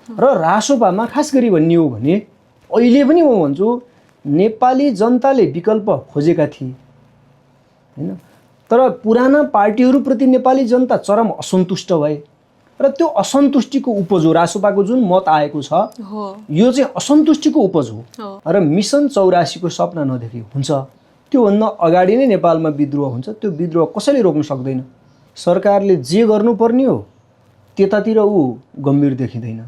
र रासोपामा खास गरी भन्ने हो भने अहिले पनि म भन्छु नेपाली जनताले विकल्प खोजेका थिए हैन, तर पुराना पार्टीहरूप्रति नेपाली जनता चरम असन्तुष्ट भए र त्यो असन्तुष्टिको उपज हो रासोपाको जुन मत आएको छ यो चाहिँ असन्तुष्टिको उपज हो। र मिसन 84 को सपना नदेखे हुन्छ, त्योभन्दा अगाडि नै नेपालमा विद्रोह हुन्छ, त्यो विद्रोह कसैले रोक्न सक्दैन। सरकारले जे गर्नुपर्ने हो त्यतातिर ऊ गम्भीर देखिँदैन,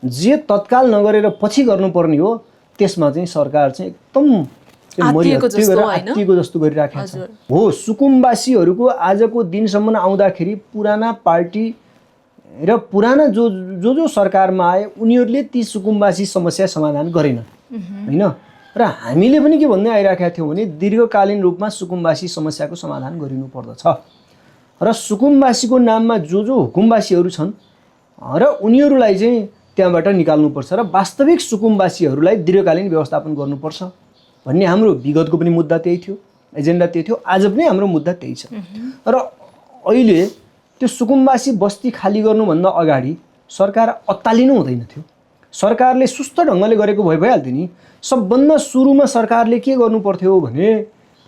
जे तत्काल नगरेर पछि गर्नुपर्ने हो त्यसमा चाहिँ सरकार चाहिँ एकदम आत्तिएको जस्तो गरिराखेको छ। हो, सुकुम्बासीहरूको आजको दिनसम्म आउँदाखेरि पुराना पार्टी र पुराना जो सरकारमा आए उनीहरूले ती सुकुम्बासी समस्या समाधान गरेन हैन। र हामीले पनि के भन्दै आइराखेका थियौँ भने दीर्घकालीन रूपमा सुकुम्बासी समस्याको समाधान गरिनु पर्दछ र सुकुम्बासीको नाममा जो हुकुमबासीहरू छन् र उनीहरूलाई चाहिँ त्यहाँबाट निकाल्नुपर्छ र वास्तविक सुकुम्बासीहरूलाई दीर्घकालीन व्यवस्थापन गर्नुपर्छ भन्ने हाम्रो विगतको पनि मुद्दा त्यही थियो, एजेन्डा त्यही थियो, आज पनि हाम्रो मुद्दा त्यही छ। र अहिले त्यो सुकुम्बासी बस्ती खाली गर्नुभन्दा अगाडि सरकार अत्तालिनु हुँदैन थियो, सरकारले सुस्त ढङ्गले गरेको भइहाल्थ्यो नि। सबभन्दा सुरुमा सरकारले के गर्नु पर्थ्यो भने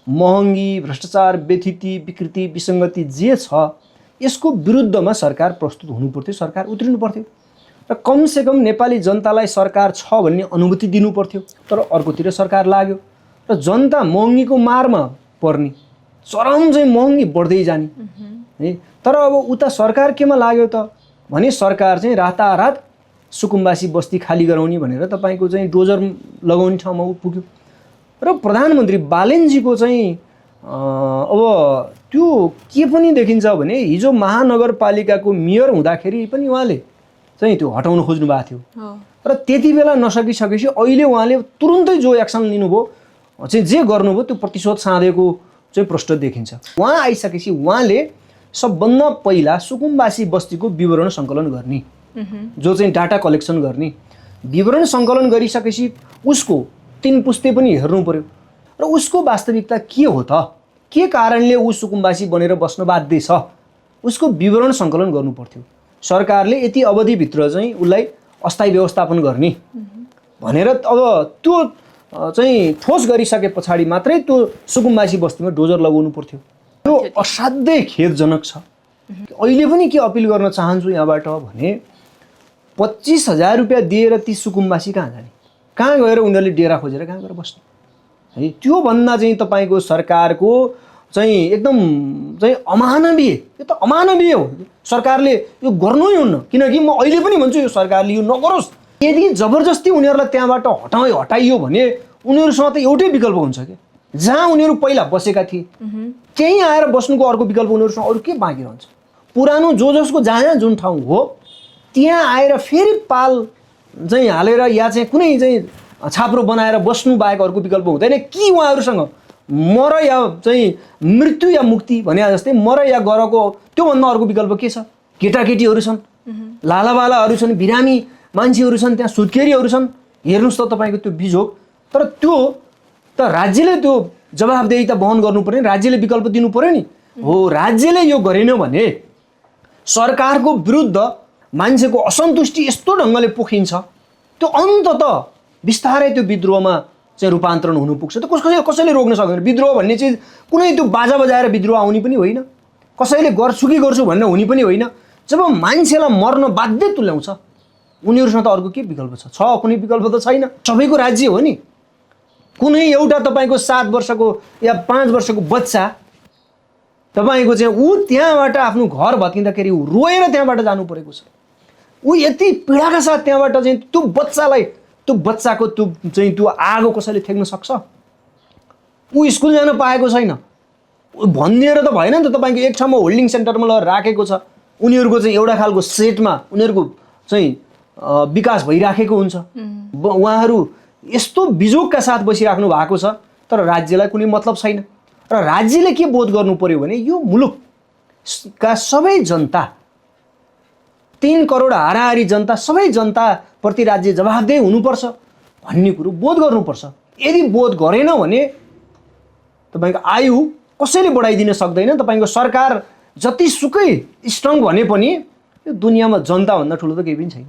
महँगी, भ्रष्टाचार, व्यथिति, विकृति, विसङ्गति जे छ यसको विरुद्धमा सरकार प्रस्तुत हुनु पर्थ्यो, सरकार उत्रिनु पर्थ्यो र कमसेकम नेपाली जनतालाई सरकार छ भन्ने अनुभूति दिनु पर्थ्यो। तर अर्कोतिर सरकार लाग्यो र जनता महँगीको मारमा पर्ने, चरम चाहिँ महँगी बढ्दै जाने है। तर अब उता सरकार केमा लाग्यो त भने सरकार चाहिँ रातारात सुकुम्बासी बस्ती खाली गराउने भनेर तपाईँको चाहिँ डोजर लगाउने ठाउँमा पुग्यो र प्रधानमन्त्री बालेनजीको चाहिँ अब त्यो के पनि देखिन्छ भने हिजो महानगरपालिकाको मेयर हुँदाखेरि पनि उहाँले चाहिँ त्यो हटाउन खोज्नु भएको थियो र त्यति बेला नसकिसकेपछि अहिले उहाँले तुरुन्तै जो एक्सन लिनुभयो चाहिँ जे गर्नुभयो त्यो प्रतिशोध साधेको चाहिँ प्रष्ट देखिन्छ। उहाँ आइसकेपछि उहाँले सबभन्दा पहिला सुकुम्बासी बस्तीको विवरण सङ्कलन गर्ने, जो चाहिँ डाटा कलेक्सन गर्ने, विवरण सङ्कलन गरिसकेपछि उसको 3 पुस्ते पनि हेर्नु पर्यो र उसको वास्तविकता के हो त, के कारणले ऊ सुकुम्बासी बनेर बस्न बाध्य छ, उसको विवरण सङ्कलन गर्नु पर्थ्यो। सरकारले यति अवधिभित्र चाहिँ उसलाई अस्थायी व्यवस्थापन गर्ने भनेर अब त्यो चाहिँ ठोस गरिसके पछाडि मात्रै त्यो सुकुम्बासी बस्तीमा डोजर लगाउनु पर्थ्यो। त्यो असाध्यै खेदजनक छ। अहिले पनि के अपिल गर्न चाहन्छु यहाँबाट भने 25,000 रुपियाँ दिएर ती सुकुम्बासी कहाँ जाने, कहाँ गएर उनीहरूले डेरा खोजेर कहाँ गएर बस्ने है। त्योभन्दा चाहिँ तपाईँको सरकारको चाहिँ एकदम चाहिँ अमानवीय, यो त अमानवीय हो। सरकारले यो गर्नै हुन्न, किनकि म अहिले पनि भन्छु यो सरकारले यो नगरोस्। यदि जबरजस्ती उनीहरूलाई त्यहाँबाट हटाइयो भने उनीहरूसँग त एउटै विकल्प हुन्छ कि जहाँ उनीहरू पहिला बसेका थिए त्यहीँ आएर बस्नुको अर्को विकल्प उनीहरूसँग अरू के बाँकी रहन्छ। पुरानो जसको जहाँ जुन ठाउँ हो त्यहाँ आएर फेरि पाल चाहिँ हालेर या चाहिँ कुनै चाहिँ छाप्रो बनाएर बस्नु बाहेक अर्को विकल्प हुँदैन कि उहाँहरूसँग मर या चाहिँ मृत्यु या मुक्ति भने जस्तै मर या गरको त्योभन्दा अर्को विकल्प के छ। केटाकेटीहरू छन्, लालाबालाहरू छन्, बिरामी मान्छेहरू छन्, त्यहाँ सुत्केरीहरू छन्, हेर्नुहोस् त तपाईँको त्यो बिजोग। तर त्यो त राज्यले त्यो जवाबदेही त वहन गर्नु पर्यो, राज्यले विकल्प दिनु पर्यो नि। हो, राज्यले यो गरेन भने सरकारको विरुद्ध मान्छेको असन्तुष्टि यस्तो ढङ्गले पोखिन्छ त्यो अन्ततः बिस्तारै त्यो विद्रोहमा चाहिँ रूपान्तरण हुनु पुग्छ। त कसैले रोक्न सक्दैन। विद्रोह भन्ने चिज कुनै त्यो बाजा बजाएर विद्रोह आउने पनि होइन, कसैले गर्छु कि गर्छु भन्ने हुने पनि होइन। जब मान्छेलाई मर्न बाध्य तुल्याउँछ उनीहरूसँग त अर्को के विकल्प छ? कुनै विकल्प त छैन। सबैको राज्य हो नि। कुनै एउटा तपाईँको 7 वर्षको या 5 वर्षको बच्चा तपाईँको चाहिँ ऊ त्यहाँबाट आफ्नो घर भत्किँदाखेरि ऊ रोएर त्यहाँबाट जानु परेको छ। ऊ यति पीडाका साथ त्यहाँबाट चाहिँ त्यो बच्चालाई त्यो बच्चाको त्यो आगो कसैले थ्याक्न सक्छ? ऊ स्कुल जान पाएको छैन भनिदिएर त भएन नि त। तपाईँको एक ठाउँमा होल्डिङ सेन्टरमा लगेर राखेको छ, उनीहरूको चाहिँ एउटा खालको सेटमा उनीहरूको चाहिँ विकास भइराखेको हुन्छ। उहाँहरू यस्तो बिजोगका साथ बसिराख्नु भएको छ, तर राज्यलाई कुनै मतलब छैन। र राज्यले के बोध गर्नु पर्यो भने यो मुलुकका सबै जनता 3 करोड हाराहारी जनता, सबै जनताप्रति राज्य जवाफदेही हुनुपर्छ भन्ने कुरो बोध गर्नुपर्छ। यदि बोध गरेन भने तपाईँको आयु कसैले बढाइदिन सक्दैन। तपाईँको सरकार जतिसुकै स्ट्रङ भने पनि यो दुनियाँमा जनताभन्दा ठुलो त केही पनि छैन।